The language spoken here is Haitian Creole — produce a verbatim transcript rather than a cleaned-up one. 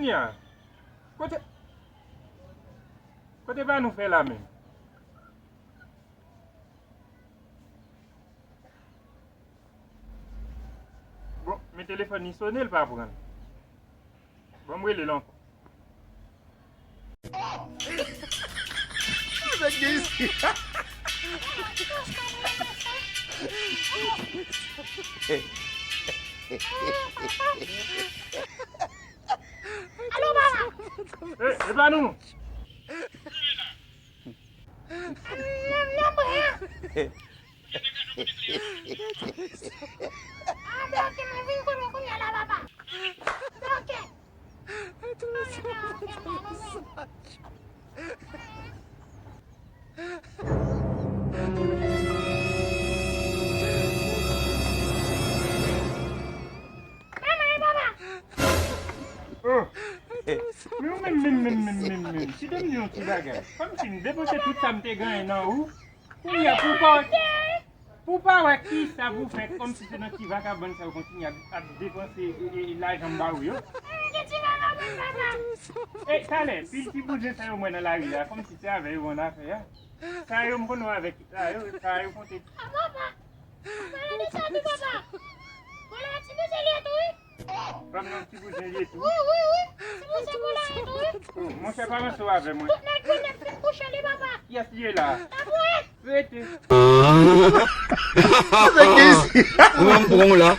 Kote, kote pa nou fè la menm? Bon, men telefòn li sonnen, l pa pran. Bon, m rele l ankò. Alo, papa. E, e pa nou. Ah, ben, ok, mwen vin konnen kounye a la, papa. Ben, ok. Manman e papa. Oh. Men ou menm, menm, menm, menm, menm, menm. Kite m di yon ti bagay. Kòmsi m depanse tout sa m te genyen nan ou. Kounye a, pou pa, pou pa wè kisa pou fè, kòmsi se nan ti vagabon sa yo kontinye ap, ap depanse, e, e, e lajan m ba ou yo. E, talè, pil ti bouzen sa yo m wè nan lari a, kòmsi se avè yo m ann afè a. Sa yo m konn wè avèk, sa yo, sa yo konte. Papa, pale de sa tou, papa. Bon, la, ti bouzen li ye tou, wi. Fanm nan ti bouzen li ye tou. Wi, wi, wi. Ti bouzen pou la ye tou, wi. Oh, monchè, pa ranse w avè mwen. Tout nèg pou nèg fin kouche li, papa. Kiyès li ye la? Tabouret. Rete. Mwen pran w la.